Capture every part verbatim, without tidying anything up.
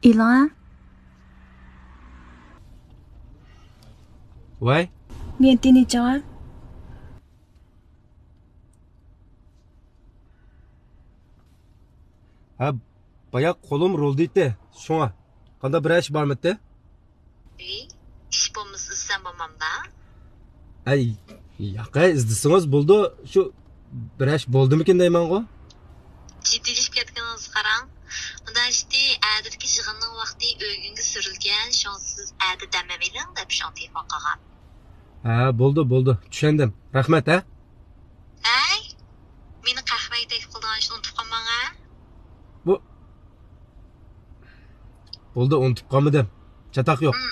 ئېلىڭە. ۋاي. نىيىتى نېچىڭە؟ ھە، بايا قولۇم رولدا ئىدى، شۇڭا. قانداق بىرەر ئىش بارمىدى؟ ئىش بولمىسا ئىزدىسەم بولمامدا؟ ئەي، ياق، ئەي، ئىزدىسىڭىز بولىدۇ. شۇ بىرەر ئىش بولدىمىكىن دەيمەنغۇ. جىددىيلىشىپ كەتكىنىڭىزگە قاراڭ. ئۇنداق ئىشتى، ئەتىدىكى يىغىننىڭ ۋاقتى ئۆگۈنگە سۈرۈلگەن، شۇڭا سىز ئەتە دەم ئېلىڭ دەپ شۇڭا تېلېفون قىلغان. ھە، بولدى، بولدى. چۈشەندىم. رەھمەت، ھە؟ ھەي، مېنى قەھۋەگە تەكلىپ قىلىدىغان ئىشنى ئۇنتۇپ قالماڭ، ھە؟ بۇ، بولدى، ئۇنتۇپ قالمىدىم. چاتاق يوق. ھىم،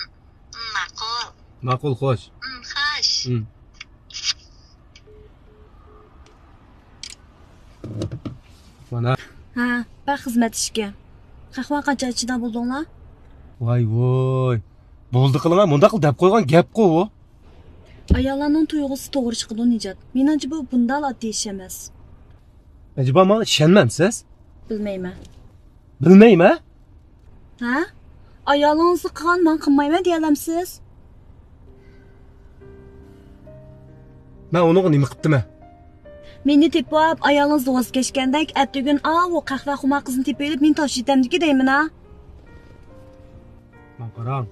ھىم، ماقۇل. ماقۇل، خوش. ھىم، خوش. ھىم. مانا. ھە، بەك خىزمەت ئىشىكى. قەھۋە قاچان ئىچىدىغان بولدۇڭلار؟ ۋاي، ۋاي. بولدى قىلىڭا، مۇنداق دەپ قويغان گەپقۇ ئۇ. ئاياللارنىڭ تۇيغۇسى توغرا چىقىدۇ، نىجات. مېنىڭچە بۇ بۇنداق ئاددىي ئىش ئەمەس. ئەجەبا ماڭا ئىشەنمەمسىز؟ بىلمەيمەن. بىلمەيمەن؟ ھە؟ ئايالىڭىزغا قىلغان مەن قىلمايمەن دېيەلەمسىز؟ مەن ئۇنىڭغا نېمە قىپتىمەن؟ مېنى تېپىۋاپ، ئايالىڭىزدىن ۋاز كەچكەندەك، ئەتىگۈن ئاۋۇ قەھۋەخۇمار قىزنى تېپىۋېلىپ، مېنى تاشلىۋېتەمدىكى دەيمەن ھە. ماڭا قاراڭ.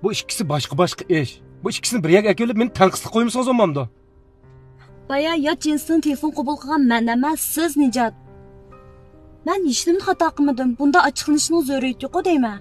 بۇ ئىككىسى باشقا-باشقا ئىش. بۇ ئىككىسىنى بىر يەرگە ئەكېلىپ، مېنى تەنقىدلىك قويمىسىڭىز بولمامدۇ؟ بايا يات جىنستىن تېلېفون قوبۇل قىلغان مەن ئەمەس، سىز، نىجات. مەن ھېچنېمىنى خاتا قىلمىدىم. بۇنداق ئاچچىقلىنىشنىڭ زۆرۈرىيىتى يوققۇ دەيمەن.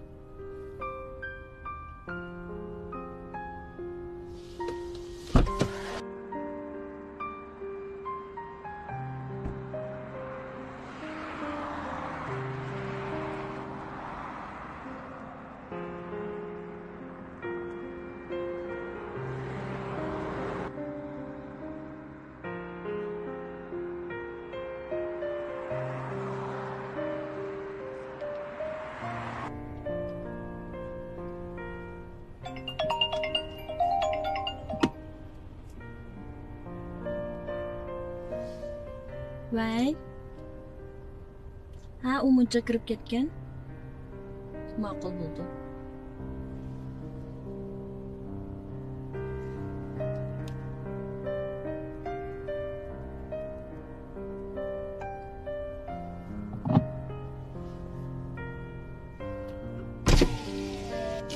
ۋەي. ھە، ئۇ مۇنچە كىرىپ كەتكەن. ماقۇل بولدى.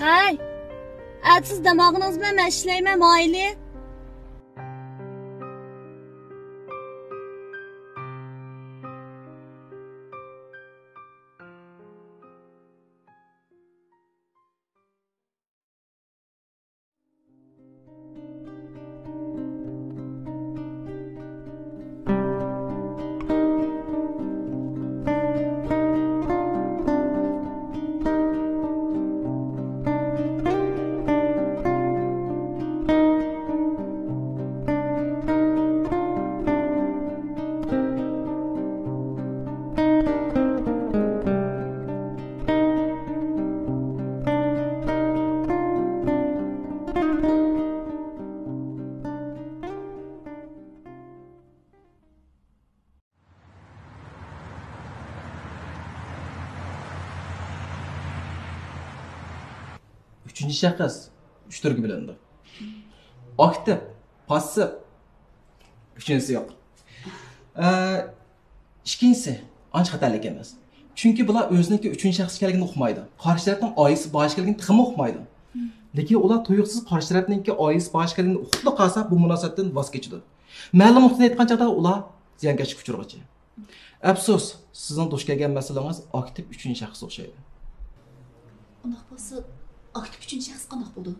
ھەي، ئەتىسى دەم ئالغىنىڭىز بىلەن مەن ئىشلەيمەن، مايلى. ئۈچىنچى شەخس ئۈچ تۈرگە بۆلۈنىدۇ. ئاكتىپ، پاسسىپ. ئۈچىنچىسى يوق. ئە، ئىككىنچىسى ئانچە خەتەرلىك ئەمەس. چۈنكى بۇلار ئۆزىنىڭكى ئۈچىنچى شەخس ئىكەنلىكىنى ئۇقمايدۇ. قارشى تەرەپنىڭ ئائىلىسى بار ئىكەنلىكىنى تېخىمۇ ئۇقمايدۇ. لېكىن ئۇلار تۇيۇقسىز قارشى تەرەپنىڭكى ئائىلىسى بار ئىكەنلىكىنى ئۇقۇپلا قالسا، بۇ مۇناسىۋەتتىن ۋاز كېچىدۇ. مەلۇم نۇقتىدىن ئېيتقان چاغدا ئۇلار زىيانكەشلىككە ئۇچرىغۇچى. ئەپسۇس، سىزنىڭ دۇچ كەلگەن مەسىلىڭىز ئاكتىپ ئۈچىنچى شەخسكە ئوخشايدۇ. ئۇنداق بولسا، ئاكتىپ ئۈچىنچى شەخس قانداق بولىدۇ؟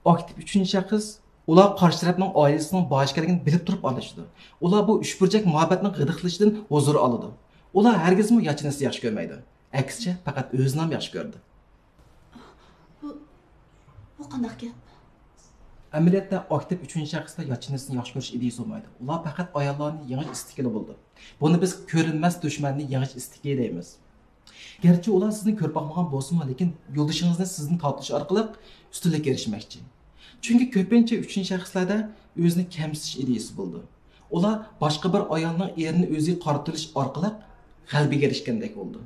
ئاكتىپ ئۈچىنچى شەخس ئۇلار قارشى تەرەپنىڭ ئائىلىسىنىڭ بار ئىكەنلىكىنى بىلىپ تۇرۇپ ئارىلىشىدۇ. ئۇلار بۇ ئۈچبۇرجەك مۇھەببەتنىڭ غىدىقلىشىشىدىن ھۇزۇر ئالىدۇ. ئۇلار ھەرگىزمۇ ياچىنىسنى ياخشى كۆرمەيدۇ. ئەكسىچە، پەقەت ئۆزىنىلا ياخشى كۆرىدۇ. بۇ، بۇ قانداق گەپ؟ ئەمەلىيەتتە، ئاكتىپ ئۈچىنچى شەخستە ياچىنىسنى ياخشى كۆرۈش ئىدىيىسى بولمايدۇ. ئۇلار پەقەت ئاياللارنى يېڭىش ئىستىكىلا بولىدۇ. بۇنى بىز كۆرۈنمەس دۈشمەننى يېڭىش ئىستىكى دەيمىز. گەرچە ئۇلار سىزنى كۆرۈپ باقمىغان بولسىمۇ، لېكىن يولدىشىڭىزنى سىزدىن تارتىش ئارقىلىق ئۈستۈنلۈككە ئېرىشمەكچى. چۈنكى كۆپىنچە ئۈچىنچى شەخسلەردە ئۆزىنى كەمسىتىش ئىدىيىسى بولىدۇ. ئۇلار باشقا بىر ئايالنىڭ ئېرىنى ئۆزىگە قارىتىۋېلىش ئارقىلىق غەلىبىگە ئېرىشكەندەك بولىدۇ.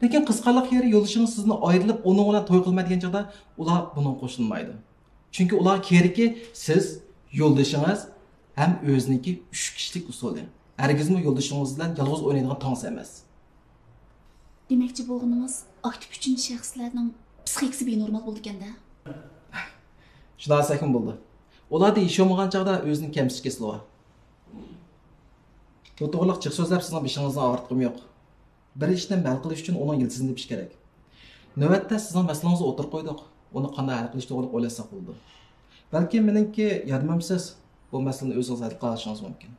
لېكىن قىزىقارلىق يېرى، يولدىشىڭىز سىزدىن ئايرىلىپ، ئۇنىڭ بىلەن توي قىلىمەن دېگەن چاغدا ئۇلار بۇنىڭغا قوشۇلمايدۇ. چۈنكى ئۇلارغا كېرىكى سىز، يولدىشىڭىز ھەم ئۆزىنىڭكى ئۈچ كىشىلىك ئۇسۇلى. ھەرگىزمۇ يولدىشىڭىز بىلەن يالغۇز ئوينايدىغان تانسا ئەمەس. دېمەكچى بولغىنىڭىز، ئاكتىپ ئۈچىنچى شەخسلەرنىڭ پسىخىكىسى بىنورمال بولىدىكەن-دە؟ شۇنداق دېسەكمۇ بولىدۇ. ئۇلاردا ھېچ بولمىغان چاغدا ئۆزىنىڭ كەمسىتىش كېسىلى بار. بۇ توغرىلىق جىق سۆزلەپ سىزنىڭ بېشىڭىزنى ئاغرىتقۇم يوق. بىر ئىشنى ھەل قىلىش ئۈچۈن ئۇنىڭ يىلتىزىنى تېپىش كېرەك. نۆۋەتتە سىزنىڭ مەسىلىڭىزنى ئوتتۇرىغا قويدۇق. ئۇنى قانداق ھەل قىلىش توغرىلىق ئويلاشساق بولىدۇ. بەلكىم مېنىڭكى ياردىمىمسىز بۇ مەسىلىنى ئۆزىڭىز ھەل قىلالىشىڭىز مۇمكىن.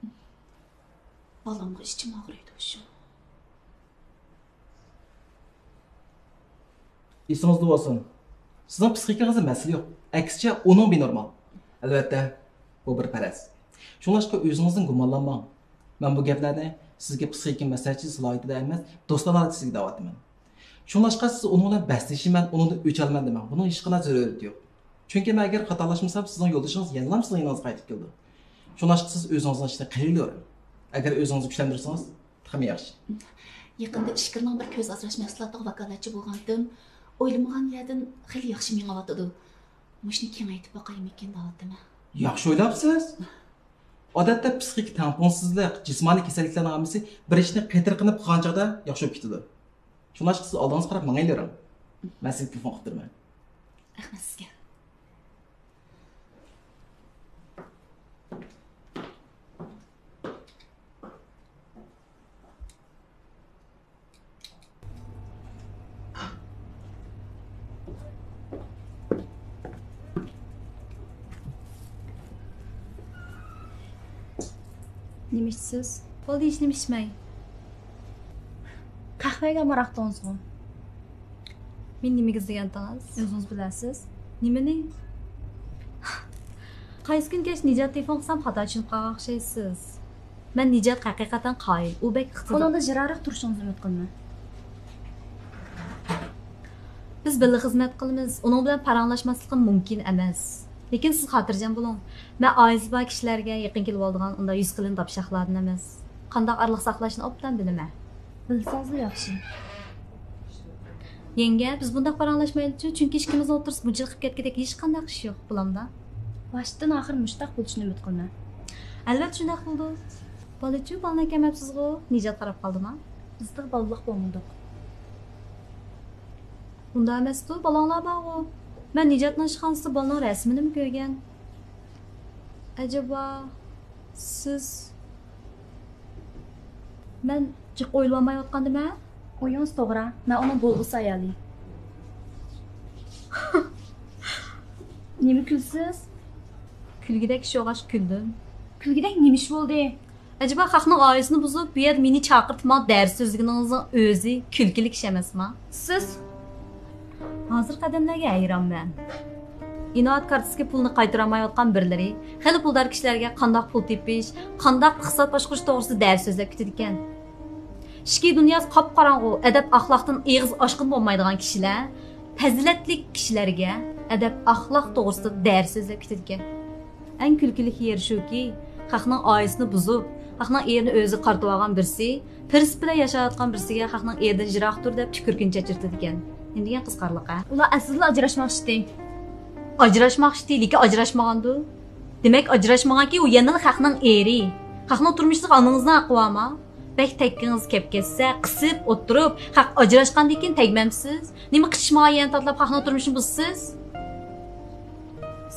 بالامغا ئىچىم ئاغرىيدۇ شۇ. ئېسىڭىزدە بولسۇن، سىزنىڭ پسىخىكىڭىزدا مەسىلە يوق. ئەكسىچە، ئۇنىڭ بىنورمال. ئەلۋەتتە، بۇ بىر پەرەز. شۇڭلاشقا ئۆزىڭىزدىن گۇمانلانماڭ. مەن بۇ گەپلەرنى سىزگە پسىخىكا مەسلىھەتچىسى سالاھىيىتىدە ئەمەس، دوستانە ھالەتتە سىزگە دەۋاتىمەن. شۇڭلاشقا سىز ئۇنىڭ بىلەن بەسلىشىمەن، ئۇنىڭدىن ئۆچ ئالىمەن دېمەڭ. بۇنىڭ ھېچقانداق زۆرۈرىيىتى يوق. چۈنكى مەن ئەگەر خاتالاشمىسام، سىزنىڭ يولدىشىڭىز يەنىلا سىزنىڭ يېنىڭىزغا قايتىپ كېلىدۇ. شۇڭلاشقا سىز ئۆزىڭىزنىڭ ئىشىنى قىلىۋېرىڭ. ئەگەر ئۆزىڭىزنى كۈچلەندۈرسىڭىز، تېخىمۇ ياخشى. يېقىندا ئىچكىرىنىڭ بىر كۆز ئاجراش مەھسۇلاتىغا ۋاكالەتچى بولغانتىم. ئويلىمىغان يەردىن خېلى ياخشى مېڭىۋاتىدۇ. مۇشۇنى كېڭەيتىپ باقايمىكىن دەۋاتىمەن. ياخشى ئويلاپسىز. ئادەتتە پسىخىك تەڭپۇڭسىزلىق، جىسمانىي كېسەللىكلەرنىڭ ھەممىسى بىر ئىشنى قېتىرقىنىپ قىلغان چاغدا ياخشى بولۇپ كېتىدۇ. شۇڭلاشقا سىز ئالدىڭىزغا قاراپ ماڭايلىرىڭ. مەن سىزگە تېلېفون قىلىپ تۇرىمەن. رەھمەت سىزگە. نېمە ئىچىسىز؟ بولدى، ھېچنېمە ئىچمەي. قەھۋەگە ئامراقتىڭىزغۇ؟ مېنى نېمىگە ئىزدىگەنتىڭىز؟ ئۆزىڭىز بىلەرسىز. نېمىنى؟ قايسى كۈنى كەچ نىجات تېلېفون قىلسام، خاتا چۈشىنىپ قالغان ئوخشايسىز. مەن نىجاتقا ھەقىقەتەن قايىل. ئۇ بەك ئىقتىدار. ئۇنىڭدىن يىراقراق تۇرۇشىڭىزنى ئۈمىد قىلىمەن. بىز بىللە خىزمەت قىلىمىز. ئۇنىڭ بىلەن پاراڭلاشماسلىقىم مۇمكىن ئەمەس. لېكىن سىز خاتىرجەم بولۇڭ. مەن ئائىلىسى بار كىشىلەرگە يېقىن كېلىۋالىدىغان ئۇنداق يۈز قېلىن داپشاقلاردىن ئەمەس. قانداق ئارىلىق ساقلاشنى ئوبدان بىلىمەن. بىلسىڭىزلا ياخشى. يەڭگە، بىز بۇنداق پاراڭلاشمايلىچۇ، چۈنكى ئىككىمىزنىڭ ئوتتۇرىسىدا بۇنچىلىك قىلىپ كەتكۈدەك ھېچقانداق ئىش يوق، بولامدا؟ باشتىن ئاخىر مۇشۇنداق بولۇشىنى ئۈمىد قىلىمەن. ئەلۋەتتە شۇنداق بولىدۇ. بالىچۇ، بالىنى ئەكەلمەپسىزغۇ؟ نىجات قاراپ قالدىما؟ بىز تېخى بالىلىق بولمىدۇق. ئۇنداق ئەمەستۇ، بالاڭلار بارغۇ. مەن نىجاتنىڭ ئىشخانىسىدا بالىنىڭ رەسىمىنىمۇ كۆرگەن. ئەجەبا، سىز؟ مەن جىق ئويلىۋالمايۋاتقاندىمەن؟ ئويىڭىز توغرا، مەن ئۇنىڭ بولغۇسى ئايالى. نېمە كۈلىسىز؟ كۈلگۈدەك ئىش يوق، ئاشۇ كۈلدۈم. كۈلگۈدەك نېمە ئىش بولدى؟ ئەجەبا، خەقنىڭ ئائىلىسىنى بۇزۇپ، بۇ يەردە مېنى چاقىرتىپ ماڭا دەرس سۆزلىگىنىڭىزنىڭ ئۆزى كۈلكىلىك ئىش ئەمەسما؟ سىز؟ ھازىرقى ئادەملەرگە ھەيرانمەن. ئىناۋەت كارتىسىدىكى پۇلنى قايتۇرالمايۋاتقان بىرلىرى خېلى پۇلدار كىشىلەرگە قانداق پۇل تېپىش، قانداق ئىقتىساد باشقۇرۇش توغرىسىدا دەرس سۆزلەپ كېتىدىكەن. ئىچكى دۇنياسى قاپقاراڭغۇ، ئەدەپ-ئەخلاقتىن ئېغىز ئاچقىلى بولمايدىغان كىشىلەر پەزىلەتلىك كىشىلەرگە ئەدەپ-ئەخلاق توغرىسىدا دەرس سۆزلەپ كېتىدىكەن. ئەڭ كۈلكىلىك يېرى شۇكى، خەقنىڭ ئائىلىسىنى بۇزۇپ، خەقنىڭ ئېرىنى ئۆزىگە قارىتىۋالغان بىرسى، پىرىنسىپ بىلەن ياشاۋاتقان بىرسىگە خەقنىڭ ئېرىدىن يىراق تۇر دەپ تۈكۈرۈكىنى چېچىرىتىدىكەن. نېمە دېگەن قىزىقارلىق، ھە؟ ئۇلار ئەسلىدىلا ئاجراشماقچىتى. ئاجراشماقچىتى، لېكىن ئاجراشمىغاندۇ. دېمەك، ئاجراشمىغانكى، ئۇ يەنىلا خەقنىڭ ئېرى. خەقنىڭ تۇرمۇشىدا ئانىڭىزنىڭ ھەققى بارما؟ بەك تەككىڭىز كەپ كەتسە، قىسىپ ئولتۇرۇپ، خەق ئاجراشقاندىن كېيىن تەگمەمسىز؟ نېمە قىچىشمىغان يەرنى تاتىلاپ خەقنىڭ تۇرمۇشىنى بۇزىسىز؟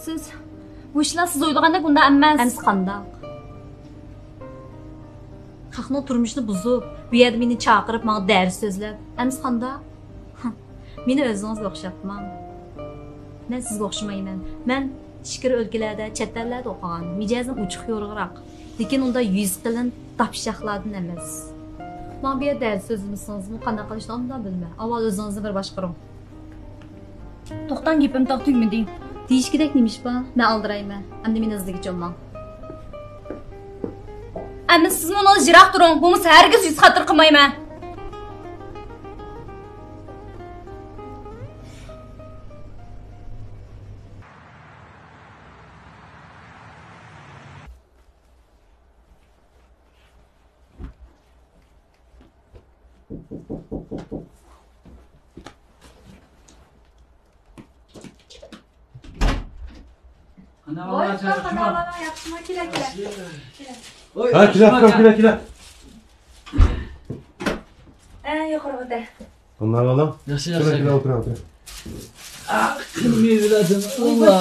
سىز، بۇ ئىشلار سىز ئويلىغاندەك ئۇنداق ئەمەس. ئەمىسە قانداق؟ خەقنىڭ تۇرمۇشىنى بۇزۇپ، بۇ يەردە مېنى چاقىرىپ، ماڭا دەرس سۆزلەپ، ئەمىسە قانداق؟ مېنى ئۆزىڭىزگە ئوخشاتماڭ. مەن سىزگە ئوخشىمايمەن. مەن ئىچكىرى ئۆلكىلەردە، چەت ئەللەردە ئوقۇغان. مىجەزىم ئوچۇق يورۇقراق. لېكىن ئۇنداق يۈز قېلىن داپشاقلاردىن ئەمەس. ماڭا بۇ يەردە دەرس سۆزلىمىسىڭىزمۇ قانداق قىلىشنى ئوبدان بىلىمەن. ئاۋۋال ئۆزىڭىزنى بىر باشقۇرۇڭ. توختاڭ، گېپىم تېخى تۈگىمىدى. دېيىشكۈدەك نېمە ئىش بار؟ مەن ئالدىرايمەن. ئەمدى مېنى ئىزدىگىچە بولماڭ. ئەمىسە سىزمۇ ئۇنىڭدىن يىراق تۇرۇڭ، بولمىسا ھەرگىز يۈز خاتىرە قىلمايمەن. ۋاي، ئۇكام، قانداق ئەھۋالىڭ، ياخشىمۇ؟ كېلە، كېلە. ھە، كېلە، ئۇكام، كېلە، كېلە. ھە، يۇقىرىغا دە. قانداق ئەھۋالىڭ؟ ياخشى، كېلە، ياخشى. كېلە، ئولتۇرۇڭ، ئولتۇرۇڭ. ئاھ، مېۋىلەردىن، ئاللا.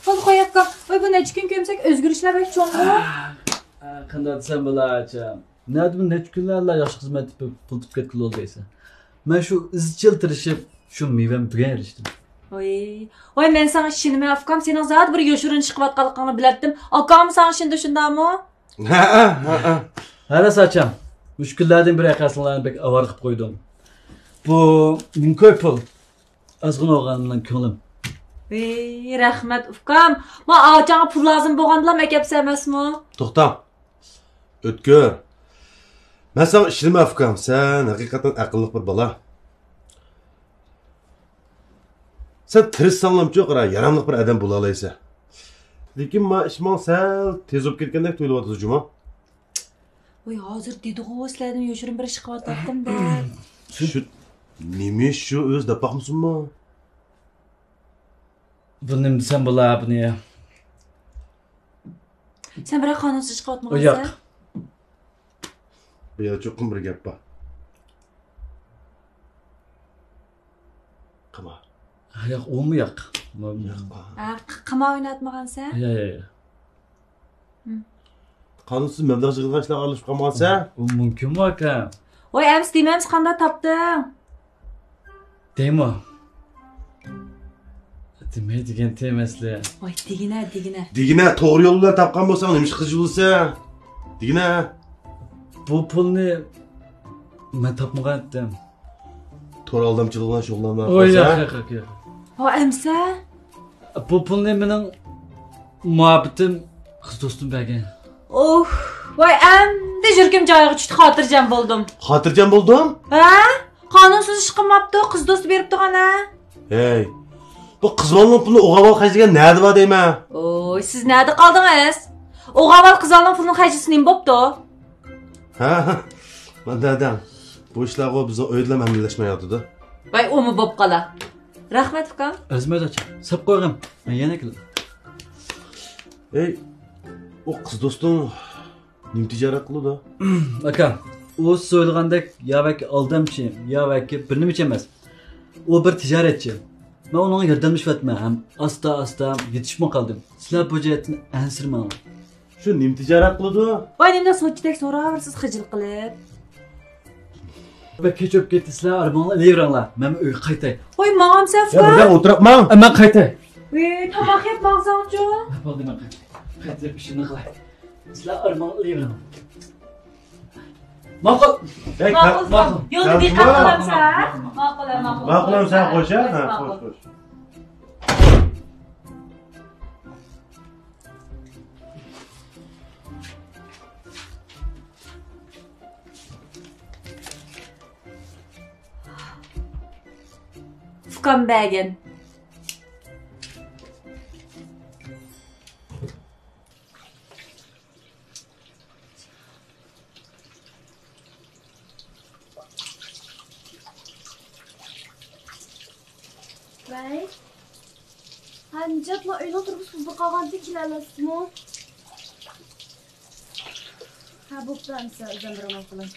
بولدى، قوي، ئۇكام. ۋاي، بۇ نەچچە كۈن كۆرمىسەك، ئۆزگىرىشلەر بەك چوڭغۇ. ئاھ، ئاھ، قانداق دېسەم بولا، ئاچام. نەدە بۇ نەچچە كۈنلەرلا ياخشى خىزمەت تېپىپ، پۇل تېپىپ كەتكىلى بولدى دەيسەن. مەن شۇ ئىزچىل تىرىشىپ، شۇ مېۋەم بۈگۈن ئېرىشتىم. ۋاي، ۋاي، مەن ساڭا ئىشىنىمەن، ئۇكام، سېنىڭ زادى بىر يوشۇرۇن ئىش قىلىۋاتقانلىقىڭنى بىلەتتىم. ئاكاممۇ ساڭا ئىشىنىدۇ، شۇنداقمۇ؟ ھەئە، ھەئە. ھە، راست ئاچام. مۇشۇ كۈنلەردىن بىر ئەقەسىڭلارنى بەك ئاۋارە قىلىپ قويدۇم. بۇ مىڭكوي پۇل. ئازغىنە بولغانمىدىڭ كۆڭلۈم. ۋىي، رەھمەت، ئۇكام. ما ئاچاڭغا پۇل لازىم بولغاندىلا ئەكەپسەن ئەمەسمۇ؟ توختاڭ. ئۆتكۈر. مەن ساڭا ئىشىنىمەن، ئۇكام. سەن ھەقىقەتەن ئەقىللىق بىر بالا. سەن تىرىشساڭلامچۇ، قارا، ياراملىق بىر ئادەم بولالايسەن. لېكىن ما ئىش ماڭا سەل تېز بولۇپ كەتكەندەك تۇيۇلۇۋاتىدۇ جۇمۇ. ۋاي، ھازىر دېدىغۇ، سىلەردىن يوشۇرۇن بىر ئىش قىلىۋاتاتتىم دەپ. شۇ نېمە ئىش شۇ، ئۆزى دەپ باقمىسۇنمۇ؟ بۇ نېمە دېسەم بولا بۇنى؟ سەن بىراق قانۇنسىز ئىش قىلىۋاتمىغانسەن؟ ياق. بۇ يەردە چوقۇم بىر گەپ بار. قىمار. ھە، ياق، ئۇمۇ ياق. ياق. ھە، ق-، قىمار ئويناتمىغانسەن؟ ياق، ياق، ياق. قانۇنسىز مەبلەغ يىغىدىغان ئىشلارغا ئارىلىشىپ قالمىغانسەن؟ ئۇ مۇمكىنمۇ ئاكا؟ ۋاي، ئەمىسە دېمەمسە قانداق تاپتىڭ؟ دەيمۇ؟ دېمەي دېگەنتى مەسىلە. ۋاي، دېگىنە، دېگىنە. دېگىنە، توغرا يول بىلەن تاپقان بولساڭ نېمە ئىش قىلىش بولسا؟ دېگىنە. بۇ پۇلنى مەن تاپمىغانتىم. تور ئالدامچىلىقى بىلەن شۇغۇللانماي قالسا. ياق، ياق، ياق، ياق. ۋاي، ئەمىسە؟ بۇ پۇلنى مېنىڭ مۇھەببىتىم، قىز دوستۇم بەرگەن. ئوھ، ۋاي، ئەمدى يۈرىكىم جايىغا چۈشتى، خاتىرجەم بولدۇم. خاتىرجەم بولدۇڭ؟ ھە؟ قانۇنسىز ئىش قىلماپتۇ، قىز دوستى بېرىپتۇ قانا. ھەي، بۇ قىز بالىنىڭ پۇلىنى ئوغۇل بالا خەجلىگەن نەدە بار دەيمەن؟ ۋوي، سىز نەدە قالدىڭىز؟ ئوغۇل بالا قىز بالىنىڭ پۇلىنى خەجلىسە نېمە بوپتۇ؟ ھە؟ مانا دەدەڭ، بۇ ئىشلارغۇ بىزنىڭ ئۆيدىلا ئەمەلىيلەشمەيۋاتىدۇ. ۋاي، ئۇمۇ بوپ قالا. رەھمەت، ئۇكام. ئەرزىمەيدۇ ئاچا. سەپ قويغىن. مەن يەنە كېلىمەن. ئەي، ئۇ قىز دوستۇڭ نېمە تىجارەت قىلىدۇ؟ ئاكا، ئۇ سىز ئويلىغاندەك يا بەكى ئالدامچى، يا بەكى بىر نېمىچى ئەمەس. ئۇ بىر تىجارەتچى. مەن ئۇنىڭغا ياردەملىشىۋاتىمەن ھەم ئاستا-ئاستا يېتىشىپمۇ قالدىم. سىلەر بۇ جەھەتتىن ئەنسىرىمەڭلار. شۇ نېمە تىجارەت قىلىدۇ؟ ۋاي، نېمىدە سوتچىدەك سوراۋېرىسىز خىجىل قىلىپ. بەك كەچ بولۇپ كەتتى، سىلەر ئارمىڭلارنى ئېلىۋېرىڭلار، مەن ئۆيگە قايتاي. ۋاي، ماڭامسەن، يا، ئۇكا؟ بىردەم ئولتۇرۇپ ماڭ. ئە، مەن قايتاي. ۋاي، تاماق يەپ ماڭساڭچۇ؟ بولدى، مەن قايتاي. قايتىپ ئىشىمنى قىلاي. سىلەر ئارمىڭلارنى ئېلىۋېرىڭلار. ماقۇل. بەك ماقۇل. ماقۇل. يولدا دىققەت قىلامسەن؟ ماقۇل، ماقۇل. ماقۇل، سەن خوش، ھە؟ ھە، خوش، خوش. ئۇكام بەرگەن. ۋەي. ھە، نىجاتلا ئۆينىڭ تۇرۇبىسى بۇزۇلۇپ قالغانتى، كېلەلەيسىزمۇ؟ ھە، بوپتۇ، ئەمىسە، ئۆزۈم بىر ئوڭاي قىلاي.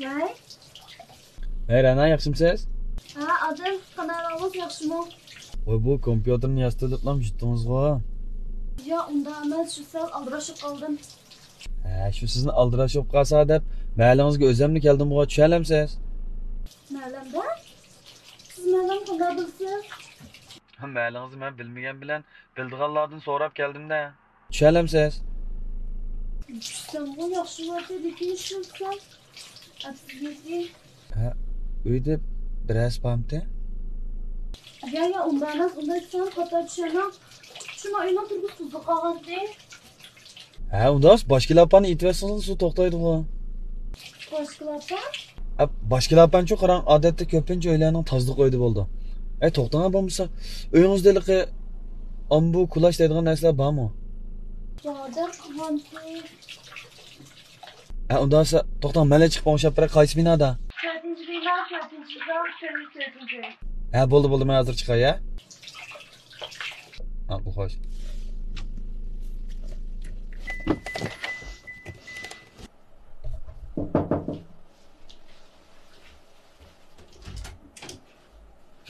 ۋەي. ھەي، رەنا، ياخشىمسىز؟ ھە، ئادىل، قانداق ئەھۋالىڭىز، ياخشىمۇ؟ ۋاي، بۇ كومپيۇتېرنى ياسىتىۋېلىپلا يۈتتىڭىزغۇ؟ يا، ئۇنداق ئەمەس، شۇ سەل ئالدىراش بولۇپ قالدىم. ھە، شۇ سىزنى ئالدىراش بولۇپ قالسا دەپ، مەھەللىڭىزگە ئۆزۈملا كەلدىمغۇ، چۈشەلەمسىز؟ مەھەللەمدە؟ سىز مەھەللەمنى قانداق بىلىسىز؟ مەھەللىڭىزنى مەن بىلمىگەن بىلەن، بىلىدىغانلاردىن سوراپ كەلدىم-دە. چۈشەلەمسىز؟ چۈشسەمغۇ ياخشى بولاتتى، لېكىن شۇ سەل ئەپسىزلىكى. ھە، ئۆيدە بىرەرسى بارمىتى؟ يا، يا، ئۇنداق ئەمەس، ئۇنداق دېسەڭ خاتا چۈشەنمەڭ. شۇ ئۆينىڭ تۇرۇبىسى بۇزۇلۇپ قالغانتى. ھە، ئۇنداق باشكېلە ئاپانى ئېيتىۋەتسىڭىز، سۇ توختايدىغۇ. باشكېلە ئاپا؟ ئە، باشكېلە ئاپانچۇ، قاراڭ، ئادەتتە كۆپىنچە ئۆيلەرنىڭ تازىلىق ئۆيىدە بولىدۇ. ئەي، توختاڭ بولمىسا. ئۆيىڭىزدە ھېلىقى ئامبۇ، كۇلاچ دەيدىغان نەرسىلەر بارمۇ؟ باردا قىلغانتى. ھە، ئۇنداق بولسا، توختاڭ، مەنلا چىقىپ ئوڭشاپ بېرەي، قايسى بىنادا؟ تۆتىنچى بىنا، تۆتىنچى زال، تۆتىنچى. ھە، بولدى، بولدى، مەن ھازىر چىقاي، ھە؟ ماقۇل، خوش.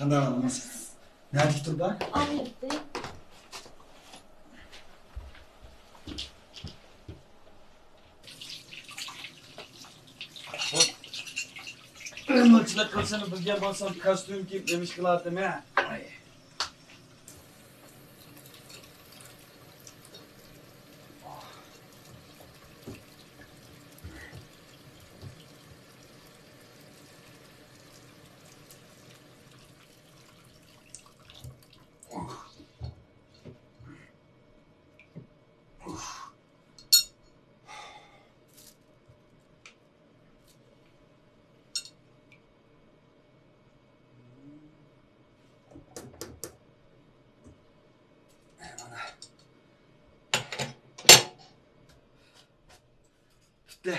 قانداق ئالىمىز؟ نەدىكى تۇرۇبا؟ ئالىيەتتە. مىلچىلىق قىلسىمۇ بىلگەن بولسام، كاستيۇم كىيىپ نېمە ئىش قىلاتتىم، ھە؟ پۈتتى.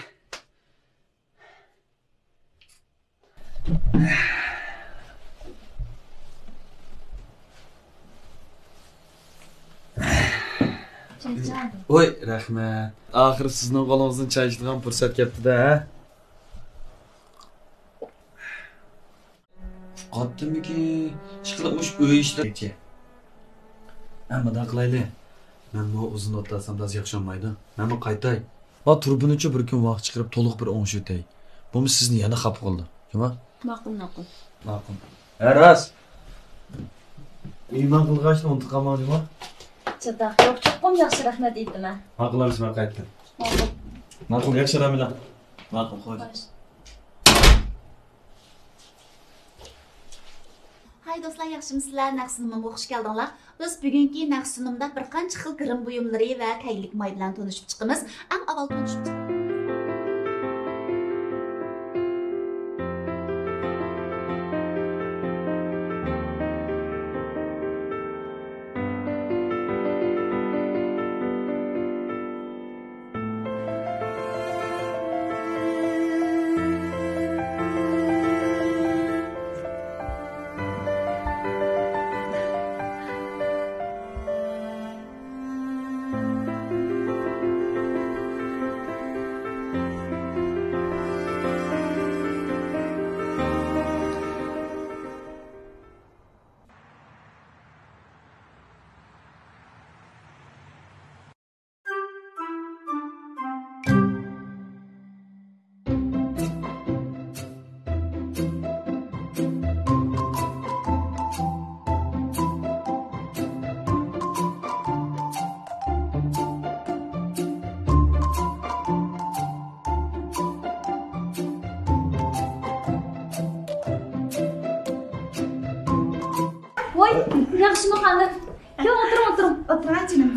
ۋوي، رەھمەت. ئاخىرى سىزنىڭ قولىڭىزدىن چاي ئىچىدىغان پۇرسەت كەپتۇ-دە، ھە؟ ئۇقاتتىمىكىن؟ ئىشقىلىپ مۇشۇ ئۆي ئىشلىرى. ھە، مۇنداق قىلايلى. مەنمۇ ئۇزۇن ئولتۇرسام بەك ياخشى بولمايدۇ. مەنمۇ قايتاي. ما تۇرۇبىنىچۇ بىر كۈن ۋاقىت چىقىرىپ تولۇق بىر ئوڭشىۋېتەي. بولمىسا سىزنى يەنە خاپا قىلىدۇ. جۇما؟ ماقۇل، ماقۇل. ماقۇل. ھە، راست. مېھمان قىلغاچنى ئۇنتۇپ قالماڭ، جۇما. چاتاق يوق، چوقۇم ياخشى، رەھمەت ئېيتىمەن. ماقۇل، ئەمىسە مەن قايتتىم. ماقۇل. ماقۇل، ياخشى، رامىلە. ماقۇل، خوش. خوش. ھاي دوستلار، ياخشىمۇسىلەر؟ نەق سۇنۇمۇمغا خۇش كەلدىڭلار. بىز بۈگۈنكى نەق سۇنۇمدا بىر قانچە خىل گىرىم بۇيۇملىرى ۋە تەگلىك ماي بىلەن تونۇشۇپ چىقىمىز. ئەڭ ئاۋۋال تونۇشۇپ چىقىمىز. ۋاي، ياخشىمۇ خانىم؟ كېلىڭ، ئولتۇرۇڭ، ئولتۇرۇڭ. ئولتۇرۇڭ، جېنىم.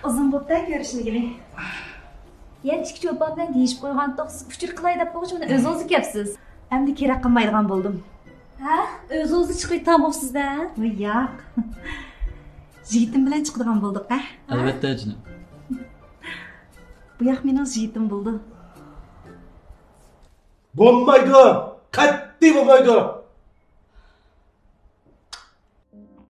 ئۇزۇن بوپتۇ كۆرۈشمىگىلى. يەنە ئىككى چوپان بىلەن دېيىشىپ قويغانتۇق، سىز ئۇچۇر قىلاي دەپ بولغۇچە مانا ئۆزىڭىزلا كەپسىز. ئەمدى كېرەك قىلمايدىغان بولدۇم. ھە؟ ئۆزىڭىزلا چىقىۋېتىڭ سىزدە، ھە؟ ۋاي، ياق. يىگىتىم بىلەن چىقىدىغان بولدۇق، ھە؟ ئەلۋەتتە، جېنىم. بۇ ياق مېنىڭ يىگىتىم بولىدۇ. بولمايدۇ! قەتئىي بولمايدۇ!